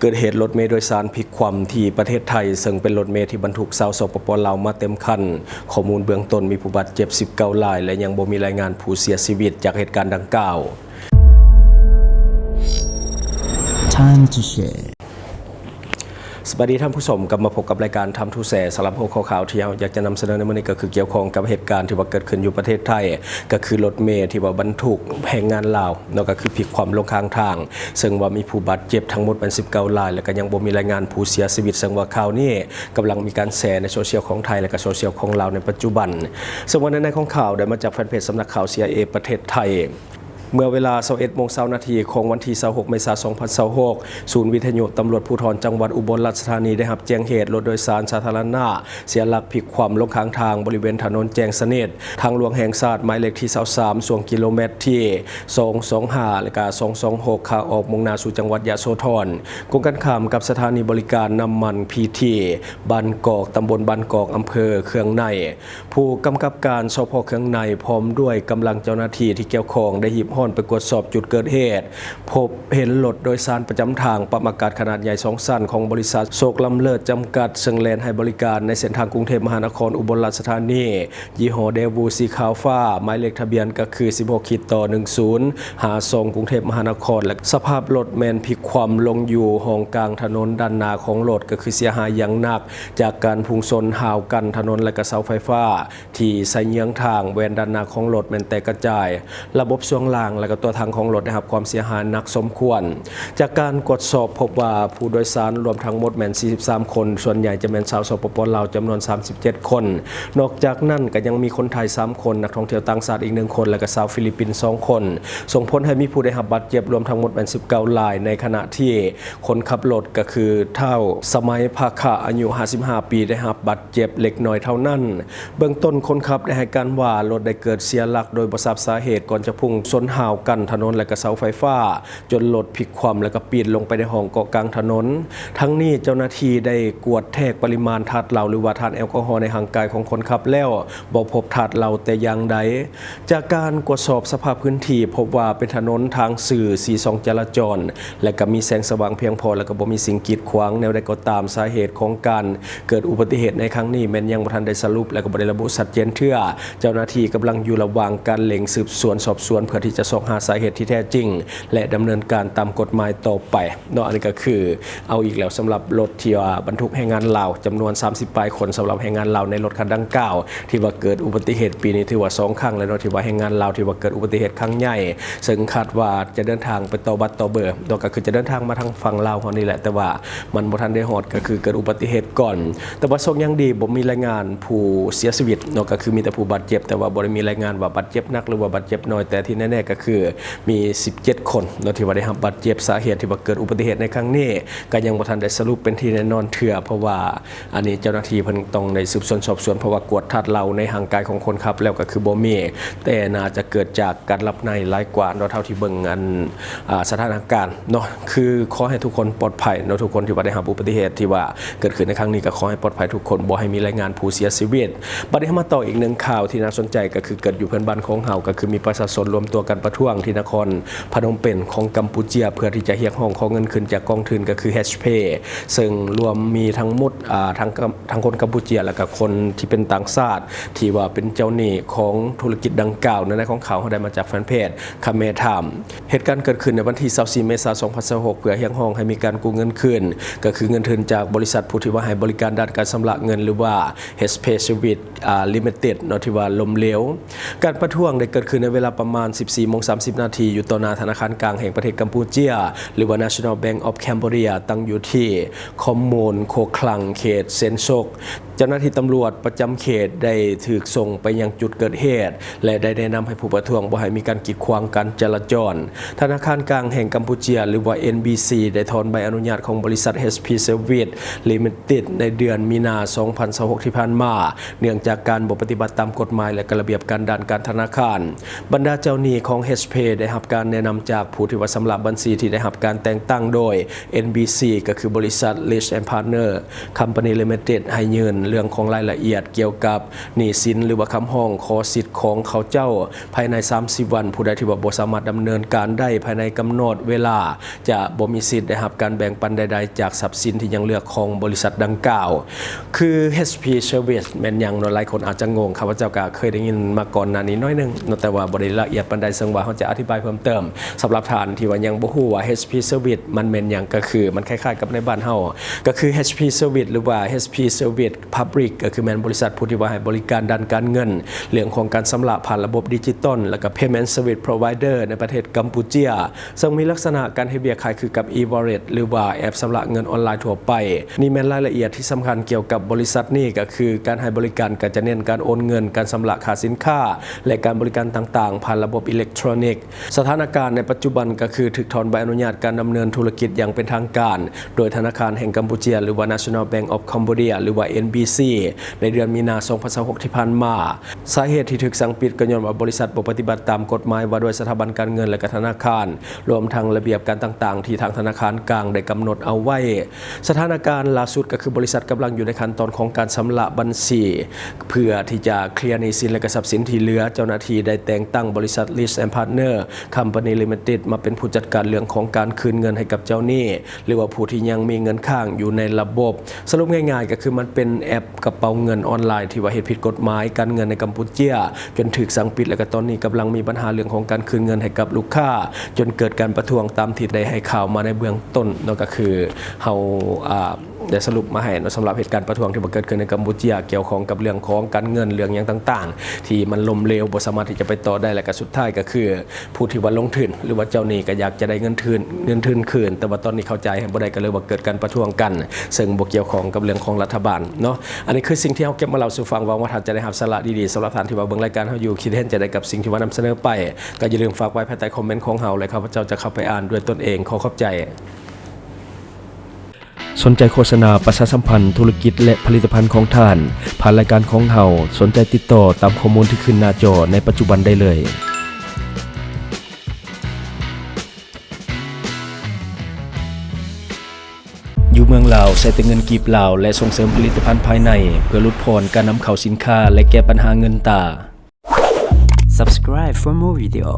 ເກີດເຫດລົດເມໂດຍສານພິກຄວ່ຳທີ່ປະເທດໄທ, ເຊິ່ງເປັນລົດເມທີ່ບັນທຸກຊາວ ສປປ ລາວ ມາເຕັມຄັນ. ຂໍ້ມູນເບື້ອງຕົ້ນມີຜູ້ບາດເຈັບສິບເກົ້າລາຍ ແລະ ຍັງບໍ່ມີລາຍງານຜູ້ເສຍຊີວິດຈາກເຫດການດັ່ງກ່າວ. Time to share. ສະບາຍດີທ່ານຜູ້ຊົມ, ກັບມາພົບກັບລາຍການ Time to Share. ສຳລັບຫົວຂໍ້ຂ່າວທີ່ເຮົາຢາກຈະນຳສະເໜີໃນມື້ນີ້ ກໍຄືກ່ຽວຂ້ອງກັບເຫດການທີ່ວ່າເກີດຂຶ້ນຢູ່ປະເທດໄທ, ກໍຄືລົດເມທີ່ວ່າບັນທຸກແຮງງານລາວເນາະ ກໍຄືພິກຄວ່ຳລົງຂ້າງທາງ, ເຊິ່ງວ່າມີຜູ້ບາດເຈັບທັງໝົດແມ່ນສິບເກົ້າລາຍ ແລະ ກໍຍັງບໍ່ມີລາຍງານຜູ້ເສຍຊີວິດ, ເຊິ່ງວ່າຂ່າວນີ້ກຳລັງມີການແຊໃນໂຊຊຽວຂອງໄທ ແລະ ກໍໂຊຊຽວຂອງລາວໃນປັດຈຸບັນ. ເຊິ່ງວ່າໃນໃນຂອງຂ່າວໄດ້ມາຈາກແຟນເພຈສຳນັກຂ່າວ ຊີໄອເອ ປະເທດໄທ. ເມື່ອເວລາຊາວເອັດໂມງຊາວນາທີຂອງວັນທີຊາວຫົກ ເມສາ ສອງພັນຊາວຫົກ, ສູນວິທະຍຸຕຳຫຼວດພູທອນຈັງຫວັດອຸບົນລາຊະທານີໄດ້ຮັບແຈ້ງເຫດລົດໂດຍສານສາທາລະນະເສຍຫຼັກພິກຄວ່ຳລົງຂ້າງທາງບໍລິເວນຖະໜົນແຈ້ງສະໜິດ, ທາງຫຼວງແຫ່ງຊາດໝາຍເລກທີຊາວສາມ ຊ່ວງກິໂລແມັດທີສອງສອງຫ້າ ແລະ ກະສອງສອງຫົກ ຂາອອກມຸ່ງໜ້າສູ່ຈັງຫວັດຍະໂສທອນ. ກົງກັນຂ້າມກັບສະຖານີບໍລິການນ້ຳມັນ ພີທີ ບ້ານກອກ, ຕຳບົນບ້ານກອກ, ອຳເພີເຄືອງໃນ. ຜູ້ກຳກັບການ ສພ ເຄືອງໃນ ພ້ອມດ້ວຍກຳລັງເຈົ້າໜ້າທີ່ທີ່ກ່ຽວຂ້ອງ ໄດ້ຮີບຮ້ອນໄປກວດສອບຈຸດເກີດເຫດ, ພົບເຫັນລົດໂດຍສານປະຈຳທາງປັບອາກາດຂະໜາດໃຫຍ່ສອງຊັ້ນຂອງບໍລິສັດໂຊກລຳເລີດຈຳກັດ, ເຊິ່ງແລ່ນໃຫ້ບໍລິການໃນເສັ້ນທາງກຸງເທບມະຫານະຄອນ ອຸບົນລາຊະທານີ, ຍີ່ຫໍ້ Daewoo ສີຂາວຟ້າ, ໝາຍເລກທະບຽນກໍຄືສິບຫົກ ຂີດຕໍ່ ໜຶ່ງສູນຫ້າສອງ ກຸງເທບມະຫານະຄອນ ແລະ ສະພາບລົດແມ່ນພິກຄວ່ຳລົງຢູ່ຮ່ອງກາງຖະໜົນ. ດ້ານໜ້າຂອງລົດກໍຄືເສຍຫາຍຢ່າງໜັກຈາກການພຸ່ງຊົນຮາວກັ້ນຖະໜົນ ແລະ ກະເສົາໄຟຟ້າ ທີ່ໃສ່ເຍືອງທາງ. ແວ່ນດ້ານໜ້າຂອງລົດແມ່ນແຕກກະຈາຍ, ລະບົບຊ່ວງລ່າງ ແລະ ກໍຕົວຖັງຂອງລົດໄດ້ຮັບຄວາມເສຍຫາຍໜັກສົມຄວນ. ຈາກການກວດສອບພົບວ່າຜູ້ໂດຍສານລວມທັງໝົດແມ່ນສີ່ສິບສາມຄົນ, ສ່ວນໃຫຍ່ຈະແມ່ນຊາວ ສປປ ລາວ ຈຳນວນສາມສິບເຈັດຄົນ. ນອກຈາກນັ້ນກໍຍັງມີຄົນໄທສາມຄົນ, ນັກທ່ອງທ່ຽວຕ່າງຊາດອີກໜຶ່ງຄົນ ແລະ ກໍຊາວຟີລິບປິນສອງຄົນ, ສົ່ງຜົນໃຫ້ມີຜູ້ໄດ້ຮັບບາດເຈັບລວມທັງໝົດແມ່ນສິບເກົ້າລາຍ, ໃນຂະນະທີ່ ຄົນຂັບລົດກໍຄືທ້າວ ສະໄໝ ພາຄະ ອາຍຸຫ້າສິບຫ້າປີ ໄດ້ຮັບບາດເຈັບເລັກນ້ອຍເທົ່ານັ້ນ. ເບື້ອງຕົ້ນຄົນຂັບໄດ້ໃຫ້ການວ່າ ລົດໄດ້ເກີດເສຍຫຼັກໂດຍບໍ່ຊາບສາເຫດ ກ່ອນຈະພຸ່ງຊົນຮາວກັ້ນຖະໜົນ ແລະ ກະເສົາໄຟຟ້າ, ຈົນລົດພິກຄວ່ຳ ແລະ ກະປີນລົງໄປໃນຮ່ອງເກາະກາງຖະໜົນ. ທັງນີ້ເຈົ້າໜ້າທີ່ໄດ້ກວດແທກປະລິມານທາດເຫຼົ້າ ຫຼືວ່າທາດແອລກໍຮໍໃນຮ່າງກາຍຂອງຄົນຂັບແລ້ວ ບໍ່ພົບທາດເຫຼົ້າແຕ່ຢ່າງໃດ. ຈາກການກວດສອບສະພາບພື້ນທີ່ ພົບວ່າເປັນຖະໜົນທາງຊື່ ສີ່ຊ່ອງຈະລາຈອນ ແລະ ກໍມີແສງສະຫວ່າງພຽງພໍ ແລະ ກໍບໍ່ມີສິ່ງກີດຂວາງ. ແນວໃດກໍຕາມ, ສາເຫດຂອງການເກີດອຸບັດຕິເຫດໃນຄັ້ງນີ້ແມ່ນຍັງບໍ່ທັນໄດ້ສະຫຼຸບ ແລະ ກໍບໍ່ໄດ້ລະບຸຊັດເຈນເທື່ອ. ເຈົ້າໜ້າທີ່ກຳລັງຢູ່ລະຫວ່າງການເລັ່ງສືບສວນສອບສວນ ເພື່ອທີ່ຈະຊອກຫາສາເຫດທີ່ແທ້ຈິງ ແລະ ດຳເນີນການຕາມກົດໝາຍຕໍ່ໄປເນາະ. ອັນນີ້ກໍຄື ເອົາອີກແລ້ວ ສຳລັບລົດທີ່ວ່າບັນທຸກແຮງງານລາວຈຳນວນສາມສິບປາຍຄົນ, ສຳລັບແຮງງານລາວໃນລົດຄັນດັ່ງກ່າວ ທີ່ວ່າເກີດອຸບັດຕິເຫດປີນີ້ຖືວ່າສອງຄັ້ງແລ້ວເນາະ ທີ່ວ່າແຮງງານລາວທີ່ວ່າເກີດອຸບັດຕິເຫດຄັ້ງໃຫຍ່, ເຊິ່ງຄາດວ່າຈະເດີນທາງໄປຕໍ່ບັດຕໍ່ເບີເນາະ, ກໍຄືຈະເດີນທາງມາທາງຝັ່ງລາວເຮົານີ້ແຫຼະ, ແຕ່ວ່າມັນບໍ່ທັນໄດ້ຮອດ ກໍຄືເກີດອຸບັດຕິເຫດກ່ອນ. ແຕ່ວ່າໂຊກຍັງດີ ບໍ່ມີລາຍງານຜູ້ເສຍຊີວິດເນາະ, ກໍຄືມີແຕ່ຜູ້ບາດເຈັບ, ແຕ່ວ່າບໍ່ໄດ້ມີລາຍງານວ່າບາດເຈັບໜັກ ຫຼືວ່າບາດເຈັບໜ້ອຍ. ແຕ່ທີ່ແນ່ໆ ກໍຄື ມີສິບເຈັດຄົນເນາະ ທີ່ວ່າໄດ້ຮັບບາດເຈັບ. ສາເຫດທີ່ວ່າເກີດອຸບັດຕິເຫດໃນຄັ້ງນີ້ ກໍຍັງບໍ່ທັນໄດ້ສະຫຼຸບເປັນທີ່ແນ່ນອນເທື່ອ, ເພາະວ່າອັນນີ້ເຈົ້າໜ້າທີ່ເພິ່ນຕ້ອງໄດ້ສືບສວນສອບສວນ, ເພາະວ່າກວດທາດເຫຼົ້າໃນຮ່າງກາຍຂອງຄົນຂັບແລ້ວກໍຄືບໍ່ມີ, ແຕ່ໜ້າຈະເກີດຈາກການຫຼັບໃນຫຼາຍກວ່າເນາະ, ເທົ່າທີ່ເບິ່ງອັນ ອ່າ ສະຖານະການເນາະ. ຄືຂໍໃຫ້ທຸກຄົນປອດໄພເນາະ, ທຸກຄົນທີ່ວ່າໄດ້ຮັບອຸບັດຕິເຫດທີ່ວ່າເກີດຂຶ້ນໃນຄັ້ງນີ້ ກໍຂໍໃຫ້ປອດໄພທຸກຄົນ, ບໍ່ໃຫ້ມີລາຍງານຜູ້ເສຍຊີວິດ. ບັດນີ້ເຮົາມາຕໍ່ອີກໜຶ່ງຂ່າວທີ່ໜ້າສົນໃຈ, ກໍຄືເກີດຢູ່ເພື່ອນບ້ານຂອງເຮົາ, ກໍຄືມີປະຊາຊົນລວມຕົວກັນປະທ້ວງທີ່ນະຄອນພະນົມເປັນຂອງກຳປູເຈຍ ເພື່ອທີ່ຈະຮຽກຮ້ອງຂໍເງິນຄືນຈາກກອງທຶນ ກໍຄື ເອສ ເອສ ພີ ເຊິ່ງລວມມີທັງໝົດ ອ່າ ທັງ ທັງຄົນກຳປູເຈຍ ແລະ ກະຄົນທີ່ເປັນຕ່າງຊາດ ທີ່ວ່າເປັນເຈົ້າໜີ້ຂອງທຸລະກິດດັ່ງກ່າວ. ໃນໃນຂອງຂ່າວເຮົາໄດ້ມາຈາກແຟນເພຈຄາແມທາມ. ເຫດການເກີດຂຶ້ນໃນວັນທີຊາວສີ່ ເມສາ ສອງພັນຊາວຫົກ ເພື່ອຮຽກຮ້ອງໃຫ້ມີການກູ້ເງິນຄືນ, ກໍຄືເງິນທຶນຈາກບໍລິສັດຜູ້ທີ່ວ່າໃຫ້ບໍລິການດ້ານການຊຳລະເງິນ ຫຼືວ່າ ເອສ ເອສ ພີ ເຊີວິດ ອ່າ ລິມິເຕັດເນາະ ທີ່ວ່າລົ້ມເຫຼວ. ການປະທ້ວງໄດ້ເກີດຂຶ້ນໃນເວລາປະມານສິບສີ່ໂມງສາມສິບນາທີ ຢູ່ຕໍ່ໜ້າທະນາຄານກາງແຫ່ງປະເທດກຳປູເຈຍ ຫຼືວ່າ National Bank of Cambodia ຕັ້ງຢູ່ທີ່ຄອມມູນໂຄຄລັງ ເຂດເຊນໂຊກ. ເຈົ້າໜ້າທີ່ຕຳຫຼວດປະຈຳເຂດໄດ້ຖືກສົ່ງໄປຍັງຈຸດເກີດເຫດ ແລະ ໄດ້ແນະນຳໃຫ້ຜູ້ປະທ້ວງບໍ່ໃຫ້ມີການກີດຂວາງການຈະລາຈອນ. ທະນາຄານກາງແຫ່ງກຳປູເຈຍ ຫຼືວ່າ ເອັນ ບີ ຊີ ໄດ້ຖອນໃບອະນຸຍາດຂອງບໍລິສັດ ເອສ ເອສ ພີ ເຊີວິດ ລິມິເຕັດ ໃນເດືອນມີນາ ສອງພັນຊາວຫົກ ທີ່ຜ່ານມາ, ເນື່ອງຈາກການບໍ່ປະຕິບັດຕາມກົດໝາຍ ແລະ ກະລະບຽບການດ້ານການທະນາຄານ. ບັນດາເຈົ້າໜີ້ຂອງ ເອສ ເອສ ພີ ໄດ້ຮັບການແນະນຳຈາກຜູ້ທີ່ວ່າຊຳລະບັນຊີທີ່ໄດ້ຮັບການແຕ່ງຕັ້ງໂດຍ ເອັນ ບີ ຊີ ກໍຄືບໍລິສັດ Rich and Partner Company Limited ໃຫ້ຍື່ນ ເລື່ອງຂອງລາຍລະອຽດກ່ຽວກັບໜີ້ສິນ ຫຼືວ່າຄຳຮ້ອງຂໍສິດຂອງເຂົາເຈົ້າ ພາຍໃນສາມສິບວັນ, ຜູ້ໃດທີ່ວ່າບໍ່ສາມາດດຳເນີນການໄດ້ພາຍໃນກຳນົດເວລາ ຈະບໍ່ມີສິດໄດ້ຮັບການແບ່ງປັນໃດໆຈາກຊັບສິນທີ່ຍັງເຫຼືອຂອງບໍລິສັດດັ່ງກ່າວ. ຄື ເອັດເອັສພີ ເຊີວິດ ແມ່ນຫຍັງເນາະ? ຫຼາຍຄົນອາດຈະງົງ, ຂ້າພະເຈົ້າກໍເຄີຍໄດ້ຍິນມາກ່ອນໜ້ານີ້ໜ້ອຍໜຶ່ງເນາະ, ແຕ່ວ່າບໍ່ໄດ້ລະອຽດປານໃດ, ເຊິ່ງວ່າເຮົາຈະອະທິບາຍເພີ່ມເຕີມ. ສຳລັບທ່ານທີ່ວ່າຍັງບໍ່ຮູ້ວ່າ ເອັດເອັສພີ ເຊີວິດ ມັນແມ່ນຫຍັງ, ກໍຄືມັນຄ້າຍໆກັບໃນບ້ານເຮົາ ກໍຄື ເອັດເອັສພີ ເຊີວິດ ຫຼືວ່າ ເອັດເອັສພີ ເຊີວິດ ພັບບລິກ ກໍຄືແມ່ນບໍລິສັດຜູ້ທີ່ວ່າໃຫ້ບໍລິການດ້ານການເງິນ ເລື່ອງຂອງການຊຳລະຜ່ານລະບົບດິຈິຕອນ ແລ້ວກໍ Payment Service Provider ໃນປະເທດກຳປູເຈຍ ເຊິ່ງມີລັກສະນະການເຮັດວຽກຄ້າຍຄືກັບ e-wallet ຫຼືວ່າແອັບຊຳລະເງິນອອນລາຍທົ່ວໄປ. ນີ້ແມ່ນລາຍລະອຽດທີ່ສຳຄັນກ່ຽວກັບບໍລິສັດນີ້, ກໍຄືການໃຫ້ບໍລິການກໍຈະເນັ້ນການໂອນເງິນ, ການຊຳລະຄ່າສິນຄ້າ ແລະ ການບໍລິການຕ່າງໆຜ່ານລະບົບອີເລັກໂທຣນິກ. ສະຖານະການໃນປັດຈຸບັນກໍຄືຖືກຖອນໃບອະນຸຍາດການດຳເນີນທຸລະກິດຢ່າງເປັນທາງການ ໂດຍທະນາຄານແຫ່ງກຳປູເຈຍ ຫຼືວ່າ National Bank of Cambodia ຫຼືວ່າ ເອັນບີຊີ ໃນເດືອນມີນາ ສອງພັນຊາວຫົກ ທີ່ຜ່ານມາ. ສາເຫດທີ່ຖືກສັ່ງປິດກໍຍ້ອນວ່າບໍລິສັດບໍ່ປະຕິບັດຕາມກົດໝາຍວ່າດ້ວຍສະຖາບັນການເງິນ ແລະ ກໍທະນາຄານ, ລວມທັງລະບຽບການຕ່າງໆທີ່ທາງທະນາຄານກາງໄດ້ກຳນົດເອົາໄວ້. ສະຖານະການລ່າສຸດກໍຄືບໍລິສັດກຳລັງຢູ່ໃນຂັ້ນຕອນຂອງການຊຳລະບັນຊີ ເພື່ອທີ່ຈະເຄລຍໜີ້ສິນ ແລະ ກໍຊັບສິນທີ່ເຫຼືອ. ເຈົ້າໜ້າທີ່ໄດ້ແຕ່ງຕັ້ງບໍລິສັດ Rich and Partner Company Limited ມາເປັນຜູ້ຈັດການເລື່ອງຂອງການຄືນເງິນໃຫ້ກັບເຈົ້າໜີ້ ຫຼືວ່າຜູ້ທີ່ຍັງມີເງິນຄ້າງຢູ່ໃນລະບົບ. ສະຫຼຸບງ່າຍໆກໍຄືມັນເປັນແອັບກະເປົາເງິນອອນລາຍທີ່ວ່າເຮັດຜິດກົດໝາຍການເງິນໃນກຳປູເຈຍ ຈົນຖືກສັ່ງປິດ ແລະ ກໍຕອນນີ້ກຳລັງມີບັນຫາເລື່ອງຂອງການຄືນເງິນໃຫ້ກັບລູກຄ້າ ຈົນເກີດການປະທ້ວງຕາມທີ່ໄດ້ໃຫ້ຂ່າວມາໃນເບື້ອງຕົ້ນເນາະ. ກໍຄືເຮົາ ອ່າ ໄດ້ສະຫຼຸບມາໃຫ້ເນາະ ສຳລັບເຫດການປະທ້ວງທີ່ວ່າເກີດຂຶ້ນໃນກຳປູເຈຍ ກ່ຽວຂ້ອງກັບເລື່ອງຂອງການເງິນ ເລື່ອງຫຍັງຕ່າງໆ ທີ່ມັນລົ້ມເຫຼວ ບໍ່ສາມາດທີ່ຈະໄປຕໍ່ໄດ້ ແລະ ກໍສຸດທ້າຍກໍຄື ຜູ້ທີ່ວ່າລົງທຶນ ຫຼືວ່າເຈົ້າໜີ້ກໍຢາກຈະໄດ້ເງິນທຶນ ເງິນທຶນຄືນ, ແຕ່ວ່າຕອນນີ້ເຂົ້າຈ່າຍໃຫ້ບໍ່ໄດ້ ກໍເລີຍວ່າເກີດການປະທ້ວງກັນ ເຊິ່ງບໍ່ກ່ຽວຂ້ອງກັບເລື່ອງຂອງລັດຖະບານເນາະ. ອັນນີ້ຄືສິ່ງທີ່ເຮົາເກັບມາເລົ່າສູ່ຟັງ. ຫວັງວ່າທ່ານຈະໄດ້ຮັບສາລະດີໆ. ສຳລັບທ່ານທີ່ວ່າເບິ່ງລາຍການເຮົາຢູ່ ຄິດເຫັນຈັ່ງໃດກັບສິ່ງທີ່ວ່ານຳສະເໜີໄປ ກໍຢ່າລືມຝາກໄວ້ພາຍໃຕ້ຄອມເມັນຂອງເຮົາ ແລະ ຂ້າພະເຈົ້າຈະເຂົ້າໄປອ່ານດ້ວຍຕົນເອງ. ຂໍຂອບໃຈ. ສົນໃຈໂຄສະນາປະຊາສຳພັນທຸລະກິດ ແລະ ຜະລິດຕະພັນຂອງທ່ານ ຜ່ານລາຍການຂອງເຮົາ, ສົນໃຈຕິດຕໍ່ຕາມຂໍ້ມູນທີ່ຂຶ້ນໜ້າຈໍໃນປັດຈຸບັນໄດ້ເລີຍ. ຢູ່ເມືອງລາວ ໃຊ້ແຕ່ເງິນກີບລາວ ແລະ ສົ່ງເສີມຜະລິດຕະພັນພາຍໃນ ເພື່ອຫຼຸດຜ່ອນການນຳເຂົ້າສິນຄ້າ ແລະ ແກ້ບັນຫາເງິນຕາ. Subscribe for more video.